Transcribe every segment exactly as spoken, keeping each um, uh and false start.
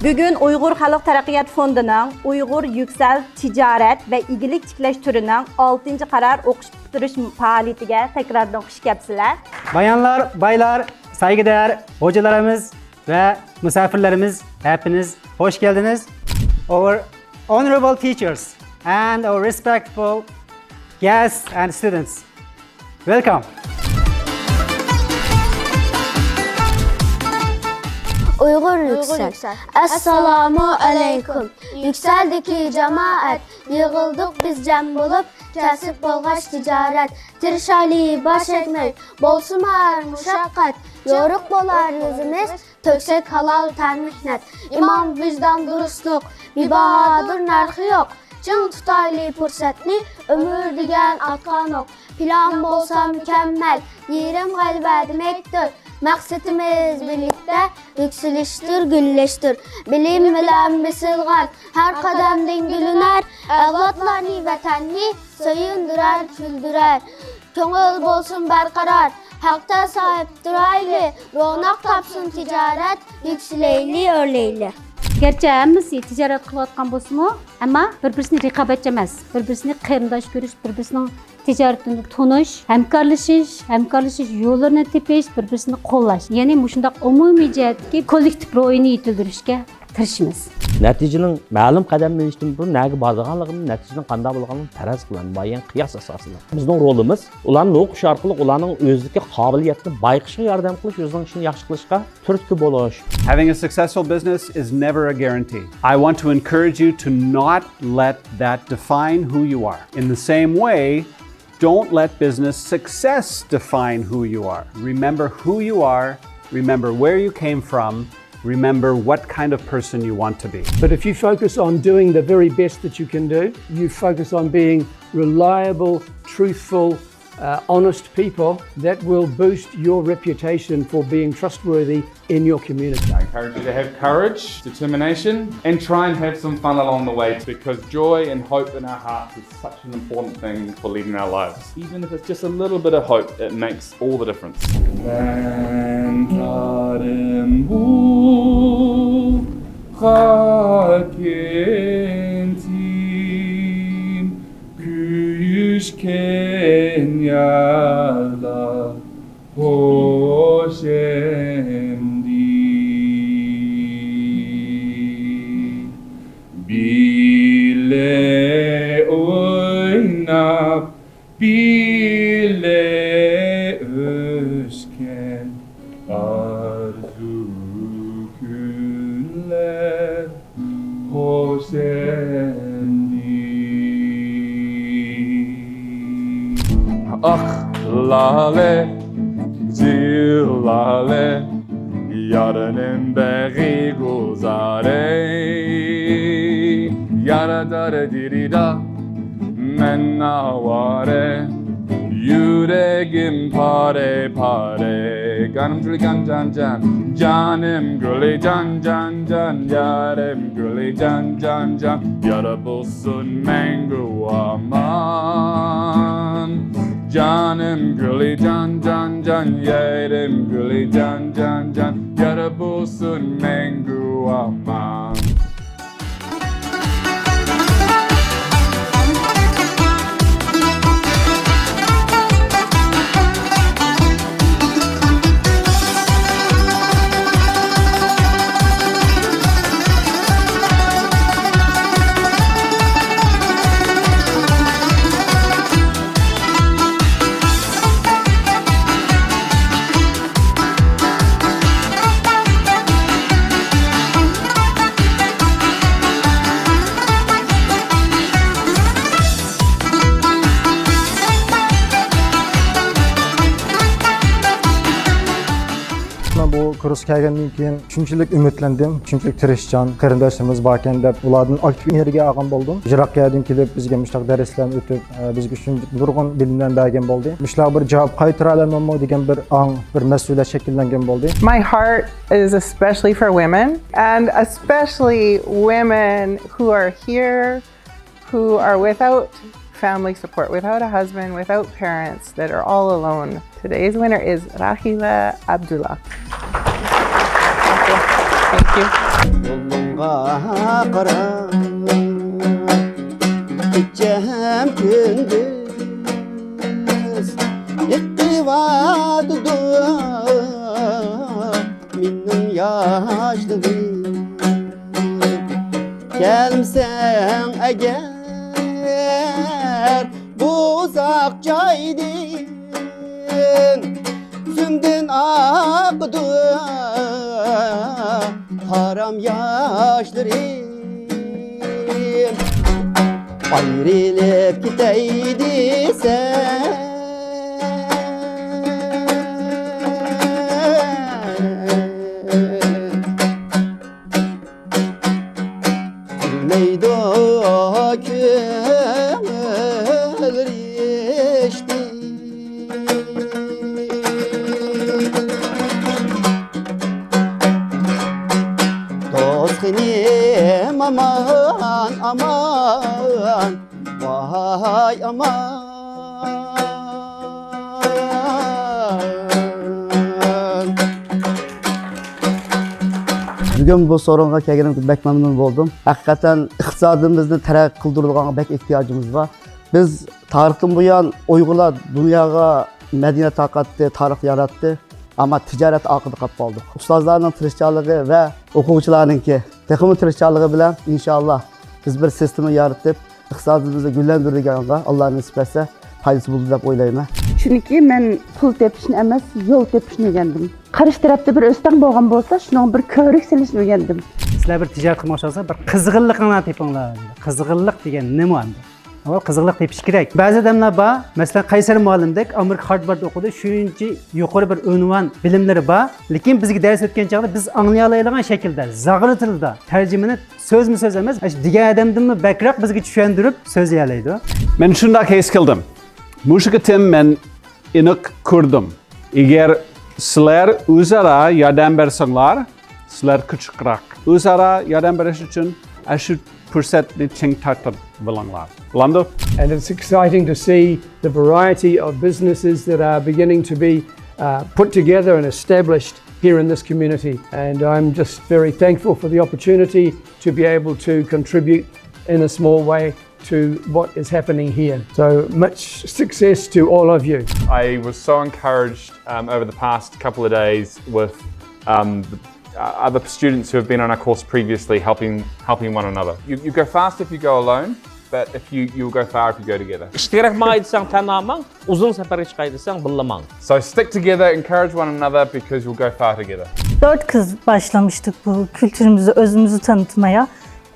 بۈگۈن ئۇيغۇر خەلق تەرەققىيات فوندىنىڭ ئۇيغۇر يۈكسەل تىجارەت ۋە ئىگىلىك تىكلەش تۈرىنىڭ ئالتىنچى قارار ئوقۇش پۈتتۈرۈش پائالىيىتىگە تەكراردىن خۇش كەپسىلەر. بايانلار، بايلار، سايغۇدەر ھوجىلىرىمىز ۋە مۇساپىرلىرىمىز، ھەپپىنىز خوش كەلدىنىز. Our honorable teachers and our respectful guests and students. Welcome. ئۇيغۇر يۈكسەل. ئەسسالامۇ ئەلەيكۇم. يۈكسەلدىكى جامائەت، يىغىلدۇق بىز جەم بولۇپ، كەسىپ بولغاچ تىجارەت. تىرىشايلى باش ئەگمەي، بولسىمۇ ھەر مۇشەققەت. يورۇق بولار يۈزىمىز، تۆكسەك ھالال تەر مېھنەت. ئىمان، ۋىجدان، دۇرۇسلۇق، بىباھادۇر نەرخى يوق. چىڭ تۇتايلى پۇرسەتنى، ئۆمۈر دېگەن ئاتقان ئوق. پىلان بولسا مۇكەممەل، يېرىم غەلىبە دېمەكتۇر. مەقسىتىمىز بىرلىكتە، يۈكسىلىشتۇر، گۈللەشتۇر. بىلىم بىلەن بېسىلغان ھەر قەدەمدىن گۈللىنەر. ئەۋلادلارنى، ۋەتەننى سۆيۈندۈرەر، كۈلدۈرەر. كۆڭۈل بولسۇن بەرقارار، ھەقتە ساھىب تۇرايلى، روناق تاپسۇن تىجارەت، يۈكسىلەيلى، ئۆرلەيلى. گەرچە ھەممىسى تىجارەت قىلىۋاتقان بولسىمۇ، ئەمما بىر-بىرسىنى رىقابەتچى ئەمەس، بىر-بىرسىنى قېرىنداش كۆرۈش، بىر-بىرسىنىڭ تىجارىتىنى تونۇش، ھەمكارلىشىش، ھەمكارلىشىش يوللىرىنى تېپىش، بىر-بىرسىنى قوللاش، يەنى مۇشۇنداق ئومۇمىي جەھەتتىكى كوللېكتىپ روھىنى يېتىلدۈرۈشكە تىرىشىمىز. نەتىجىنىڭ مەلۇم قەدەم مېڭىشتىن بۇرۇن نەگە بارىدىغانلىقىنى، نەتىجىنىڭ قانداق بولغانلىقىنى پەرەز قىلىدۇ، مۇئەييەن قىياس ئاساسىدا. بىزنىڭ رولىمىز ئۇلارنى ئوقۇش ئارقىلىق ئۇلارنىڭ ئۆزىدىكى قابىلىيەتنى بايقىشىغا ياردەم قىلىش، ئۆزىنىڭ ئىشىنى ياخشى قىلىشقا تۈرتكە بولۇش. Having a successful business is never a guarantee. I want to encourage you to not let that define who you are. In the same way, don't let business success define who you are. Remember who you are, remember where you came from, remember what kind of person you want to be. But if you focus on doing the very best that you can do, you focus on being reliable, truthful, uh, honest people, that will boost your reputation for being trustworthy in your community. I encourage you to have courage, determination, and try and have some fun along the way, because joy and hope in our hearts is such an important thing for leading our lives. Even if it's just a little bit of hope, it makes all the difference. مەن تارىم بۇ خاكىنتىم، كۆيۈشكەن يارلار خوش ئەمدى. بىللە ئويناپ، بىللە ئۆسكەن ئارزۇ كۈنلەر خوش ئەمدى. ئاق لالە، جىل لالە، يارنىڭ بېغى گۈلزارى. يارا دارا دىرىدا، مەن ئاۋارە، يۈرىكىم پارە پارە. جانىم گۈلى جان جان جان، جانىم گۈلى جان جان جان، يارىم گۈلى جان جان جان. يارا بولسۇن مەڭگۈ ئامان. جانىم گۈلى جان جان جان، يارىم گۈلى جان جان جان. يارا بولسۇن مەڭگۈ ئامان. مەن بۇ كۇرسقا كەلگەندىن كېيىن شۇنچىلىك ئۈمىدلەندىم، شۇنچىلىك تىرىشچان قېرىنداشلىرىمىز باركەن دەپ، ئۇلاردىن ئاكتىپ ئېنېرگىيە ئالغان بولدۇم. يىراق يەردىن كېلىپ، بىزگە مۇشۇنداق دەرسلەرنى ئۆتۈپ، بىزگە شۇ نۇرغۇن بىلىملەرنى بەرگەن بولدى. مۇشۇلارغا بىر جاۋاب قايتۇرالايمەنمۇ دېگەن بىر ئاڭ، بىر مەسئۇلىيەت شەكىللەنگەن بولدى. My heart is especially for women, and especially women who are here, who are without family support, without a husband, without parents, that are all alone. Today's winner is Rahila Abdullah. يولۇڭغا قاراپ كېچەم كۈندۈز ئېقىۋاتىدۇ مېنىڭ ياشلىرىم. كەلمىسەڭ ئەگەر بۇ ئۇزاق جايدىن، سۈمدىن ئاقىدۇ ھارام ياشلىرىم. ئايرىلىپ كېتەي دېسەم، كۈلمەيدۇ كۆڭۈل رىشتىم. دوستخېنىم ئامان، ئامان، ۋاي ئامان. بۈگۈن بۇ سورۇنغا كەلگىنىمگە بەك مەمنۇن بولدۇم. ھەقىقەتەن ئىقتىسادىمىزنى تەرەققىي قىلدۇرىدىغانغا بەك ئېھتىياجىمىز بار. بىز تارىختىن بۇيان ئۇيغۇرلار دۇنياغا مەدەنىيەت تارقاتتى، تارىخ ياراتتى. ئەمما تىجارەت ئارقىدا قاپ قالدۇق. ئۇستازلارنىڭ تىرىشچانلىقى ۋە ئوقۇغۇچىلارنىڭكى تېخىمۇ تىرىشچانلىقى بىلەن ئىنشائاللا بىز بىر سىستېما يارىتىپ، ئىقتىسادىمىزنى گۈللەندۈرىدىغانغا ئاللا نېسىپ ئەتسە پايدىسى بولىدۇ دەپ ئويلايمەن. چۈنكى مەن پۇل تېپىشنى ئەمەس، يول تېپىشنى ئۆگەندىم. قارشى تەرەپتە بىر ئۆستەڭ بولغان بولسا، شۇنىڭغا بىر كۆۋرۈك سېلىشنى ئۆگەندىم. سىلەر بىر تىجارەتكە ماڭماقچى بولسا، بىر قىزغىنلىقىڭلارنى تېپىڭلار. قىزغىنلىق دېگەن نېمە ئەمدى؟ ئاۋۋال قىزغىنلىق تېپىش كېرەك. بەزى ئادەملەر بار، مەسىلەن، قەيسەر مۇئەللىمدەك ئامېرىكا خارۋارددا ئوقۇدى، شۇنچە يۇقىرى بىر ئۇنۋان بىلىملىرى بار، لېكىن بىزگە دەرس ئۆتكەن چاغدا بىز ئاڭلىيالايدىغان شەكىلدە، زاغرا تىلدا تەرجىمىنى سۆزمۇ سۆز ئەمەس، ئاشۇ دېگەن ئادەمدىنمۇ بەكرەك بىزگە چۈشەندۈرۈپ سۆزلىيەلەيدۇ. مەن شۇنداق ھېس قىلدىم. مۇشۇ قېتىم مەن ئېنىق كۆردۈم. ئەگەر سىلەر ئۆزئارا ياردەم بەرسەڭلار، سىلەر كۈچلۈكرەك. ئۆزئارا ياردەم بېرىش ئۈچۈن ئاشۇ پۇرسەتنى چىڭ تارتىۋېلىڭلار. بولامدۇ؟ And it's exciting to see the variety of businesses that are beginning to be uh, put together and established here in this community. And I'm just very thankful for the opportunity to be able to contribute in a small way to what is happening here. So much success to all of you. I was so encouraged um, over the past couple of days with um, the, uh, other students who have been on our course previously helping, helping one another. You, you go fast if you go alone, but if you, you'll go far if you go together. ئىشتىرەك ماڭاي دېسەڭ تەنھا ماڭ، ئۇزۇن سەپەرگە چىقاي دېسەڭ بىللە ماڭ. So stick together, encourage one another because you'll go far together. Dört kız başlamıştık bu kültürümüzü, özümüzü tanıtmaya.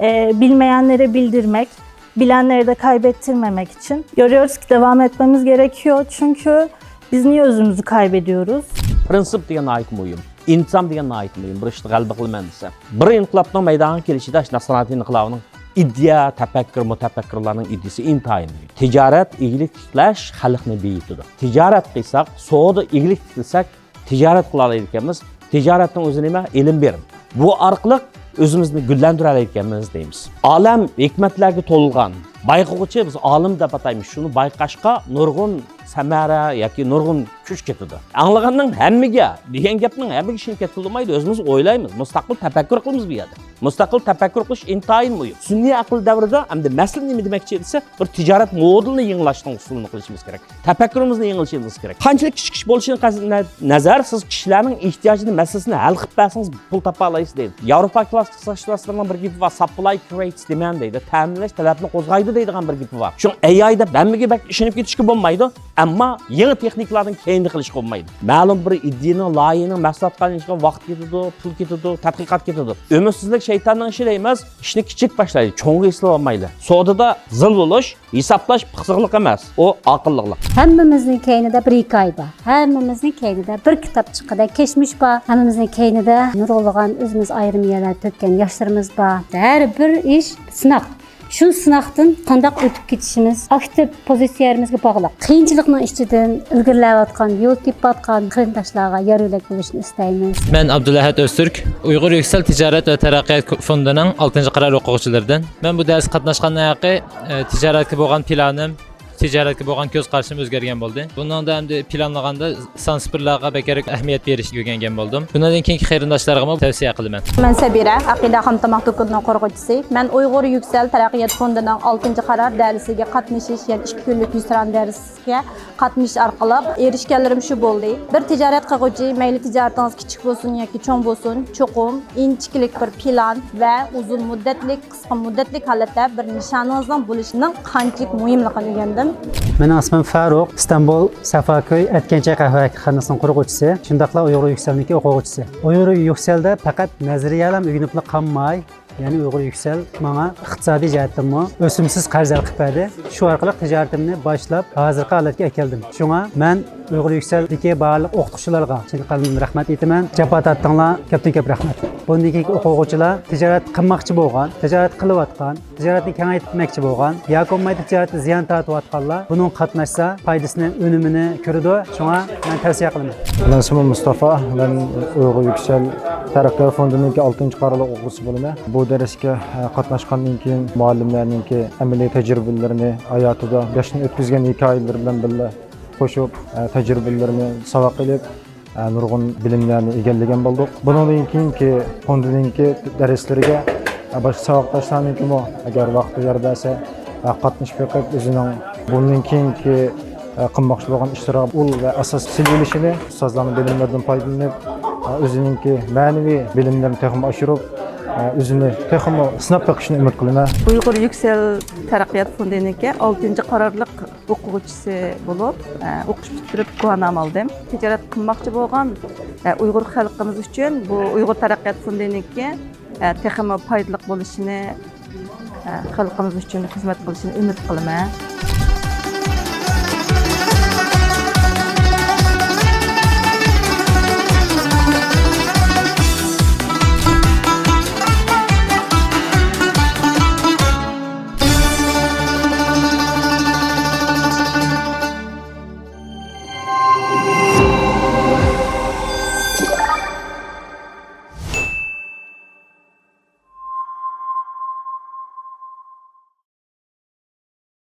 Ee, bilmeyenlere bildirmek, bilenleri de kaybettirmemek için. Görüyoruz ki devam etmemiz gerekiyor. Çünkü biz niye özümüzü kaybediyoruz? پرىنسىپ دېگەن ناھايىتى مۇھىم. ئىنتىزام دېگەن ناھايىتى مۇھىم. بىر ئىشتا غەلىبە قىلىمەن دېسە. بىر ئىنقىلابنىڭ مەيدانغا كېلىشىدە، ئاشۇ نەسرانىيەت ئىنقىلابىنىڭ ئىدىيە، تەپەككۇر، مۇتەپەككۇرلارنىڭ ئىدىيىسى ئىنتايىن مۇھىم. تىجارەت، ئىگىلىك تىكلەش خەلقنى بېيىتىدۇ. تىجارەت قىلساق، سودا، ئىگىلىك تىكلىسەك، تىجارەت قىلالايدىكەنمىز. تىجارەتنىڭ ئۆزى نېمە؟ ئېلىم بېرىم. بۇ ئارقىلىق ئۆزىمىزنى گۈللەندۈرەلەيدىكەنمىز دەيمىز. ئالەم ھېكمەتلەرگە تولغان. بايقىغۇچى بىز ئالىم دەپ ئاتايمىز. شۇنى بايقاشقا نۇرغۇن سەمەرە ياكى نۇرغۇن كۈچ كېتىدۇ. ئاڭلىغاننىڭ ھەممىگە دېگەن گەپنىڭ ھەممىگە ئىشىنىپ كەتكىلى بولمايدۇ. ئۆزىمىز ئويلايمىز، مۇستەقىل تەپەككۇر قىلىمىز بۇ يەردە. مۇستەقىل تەپەككۇر قىلىش ئىنتايىن مۇھىم. سۈنئىي ئەقىل دەۋرىدە ئەمدى مەسىلە نېمە دېمەكچى دېسە، بىر تىجارەت مودېلىنى يېڭىلاشنىڭ ئۇسۇلىنى قىلىشىمىز كېرەك. تەپەككۇرىمىزنى يېڭىلىشىمىز كېرەك. قانچىلىك كىچىك ئىش بولۇشىدىن قەتئىينەزەر، سىز كىشىلەرنىڭ ئېھتىياجىنى، مەسىلىسىنى ھەل قىلىپ بەرسىڭىز، پۇل تاپالايسىز دەيدۇ. ياۋروپا كلاسسىكلاشتۇرۇشلىرىنىڭ بىر گېپى بار، ساپلاي كرېيتس دىماند دەيدۇ. تەمىنلەش تەلەپنى قوزغايدۇ دەيدىغان بىر گېپى بار. شۇڭا ئەي ئاي دەپ ھەممىگە بەك ئىشىنىپ كېتىشكە بولمايدۇ. ئەمما يېڭى تېخنىكىلاردىن كەينىدە قېلىشقا بولمايدۇ. مەلۇم بىر ئىدىيەنىڭ، لايىھىنىڭ مەھسۇلات قىلىنىشىغا ۋاقىت كېتىدۇ، پۇل كېتىدۇ، تەتقىقات كېتىدۇ. ئۈمىدسىزلىك شەيتاننىڭ ئىشى دەيمىز، ئىشنى كىچىك باشلايلى، چوڭغا ھېسابلىۋالمايلى. سودىدا زىل بولۇش، ھېسابلاش پىخسىقلىق ئەمەس، ئۇ ئاقىللىقلىق. ھەممىمىزنىڭ كەينىدە بىر ھېكايە بار. ھەممىمىزنىڭ كەينىدە بىر كىتاب چىققىدەك كەچمىش بار. ھەممىمىزنىڭ كەينىدە نۇرغۇنلىغان ئۆزىمىز ئايرىم يەرلەردە تۆككەن ياشلىرىمىز بار. ھەر بىر ئىش سىناق. شۇ سىناقتىن قانداق ئۆتۈپ كېتىشىمىز ئاكتىپ پوزىتسىيەمىزگە باغلىق. قىيىنچىلىقنىڭ ئىچىدىن ئىلگىرىلەۋاتقان، يول تېپىۋاتقان قېرىنداشلارغا يار يۆلەك بولۇشنى ئىستەيمىز. مەن ئابدۇلئەھەت ئۆزتۈرك، ئۇيغۇر يۈكسەل تىجارەت ۋە تەرەققىيات فوندىنىڭ ئالتىنچى قارار ئوقۇغۇچىلىرىدىن. مەن بۇ دەرسكە قاتناشقاندىن ھەققى، ئە، تىجارەتكە بولغان پىلانىم، تىجارەتكە بولغان كۆز قارىشىم ئۆزگەرگەن بولدى. بۇنىڭدا ئەمدى پىلانلىغاندا سانسىپىرلارغا بەكرەك ئەھمىيەت بېرىشنى ئۆگەنگەن بولدۇم. بۇنىڭدىن كېيىنكى قېرىنداشلارغىمۇ تەۋسىيە قىلىمەن. مەن سەبىرە، ئەقىدە خام تاماق دۇكىنىنىڭ قۇرغۇچىسى. مەن ئۇيغۇر يۈكسەل تەرەققىيات فوندىنىڭ ئالتىنچى قارار دەرسىگە قاتنىشىش، يەنى ئىككى كۈنلۈك يۈزتۇرا دەرسكە قاتنىشىش ئارقىلىق ئېرىشكەنلىرىم شۇ بولدى. بىر تىجارەت قىلغۇچى، مەيلى تىجارىتىڭىز كىچىك بولسۇن ياكى چوڭ بولسۇن، چوقۇم ئىنچىكىلىك بىر پىلان ۋە ئۇزۇن مۇددەتلىك، قىسقا مۇددەتلىك ھالەتتە بىر نىشانىڭىزنىڭ بولۇشىنىڭ قانچىلىك مۇھىملىقىنى ئۆگەندىم. مېنىڭ ئىسمىم فاروق، ئىستانبۇل سافاكۆي ئەتكەنچاي قەھۋە كارخانىسىنىڭ قۇرغۇچىسى، شۇنداقلا ئۇيغۇر يۈكسەلنىڭكى ئوقۇغۇچىسى. ئۇيغۇر يۈكسەلدە پەقەت نەزەرىيەلەم ئۆگىنىپلا قالماي، يەنى ئۇيغۇر يۈكسەل ماڭا ئىقتىسادىي جەھەتتىنمۇ ئۆسۈمسىز قەرز ھەل قىلىپ بەردى. شۇ ئارقىلىق تىجارىتىمنى باشلاپ، ھازىرقى ھالەتكە ئەكەلدىم. شۇڭا مەن ئۇيغۇر يۈكسەلدىكى بارلىق ئوقۇتقۇچىلارغا چىن قەلبىمدىن رەھمەت ئېيتىمەن. جاپا تارتتىڭلار، كۆپتىن كۆپ رەھمەت. بۇندىن كېيىنكى ئوقۇغۇچىلار تىجارەت قىلماقچى بولغان، تىجارەت قىلىۋاتقان، تىجارەتنى كېڭەيتمەكچى بولغان ياكى بولمايدۇ تىجارەتتە زىيان تارتىۋاتقانلار بۇنىڭغا قاتناشسا، پايدىسىنى، ئۈنۈمىنى كۆرىدۇ. شۇڭا مەن تەۋسىيە قىلىمەن. مېنىڭ ئىسمىم مۇستافا. مەن ئۇيغۇر يۈكسەل تەرەققىيات فوندىنىڭكى ئالتىنچى قارارلىق ئوقۇغۇچىسى بولىمەن. بۇ دەرسكە، ئە، قاتناشقاندىن كېيىن مۇئەللىملەرنىڭكى ئەمەلىي تەجرىبىلىرىنى، ھاياتىدا بېشىدىن ئۆتكۈزگەن ھېكايىلىرى بىلەن بىللە قوشۇپ، ئە، تەجرىبىلىرىنى ساۋاق ئېلىپ، ئە، نۇرغۇن بىلىملەرنى ئىگىلىگەن بولدۇق. بۇنىڭدىن كېيىنكى فوندىنىڭكى دەرسلىرىگە، ئە، باشقا ساۋاقداشلارنىڭكىمۇ ئەگەر ۋاقتى يار بەرسە، ئە، قاتنىشىپ بېقىپ، ئۆزىنىڭ بۇندىن كېيىنكى، ئە، قىلماقچى بولغان ئىشلىرىغا ئۇل ۋە ئاساس سېلىۋېلىشىنى، ئۇستازلارنىڭ بىلىملىرىدىن پايدىلىنىپ، ئە، ئۆزىنىڭكى مەنىۋى بىلىملىرىنى تېخىمۇ ئاشۇرۇپ، ئە، ئۆزىنى تېخىمۇ سىناپ بېقىشىنى ئۈمىد قىلىمەن. ئۇيغۇر يۈكسەل تەرەققىيات فوندىنىڭكى ئالتىنچى قارارلىق ئوقۇغۇچىسى بولۇپ، ئە، ئوقۇش پۈتتۈرۈپ گۇۋاھنامە ئالدىم. تىجارەت قىلماقچى بولغان، ئە، ئۇيغۇر خەلقىمىز ئۈچۈن بۇ ئۇيغۇر تەرەققىيات فوندىنىڭكى، ئە، تېخىمۇ پايدىلىق بولۇشىنى، ئە، خەلقىمىز ئۈچۈن خىزمەت قىلىشىنى ئۈمىد قىلىمەن.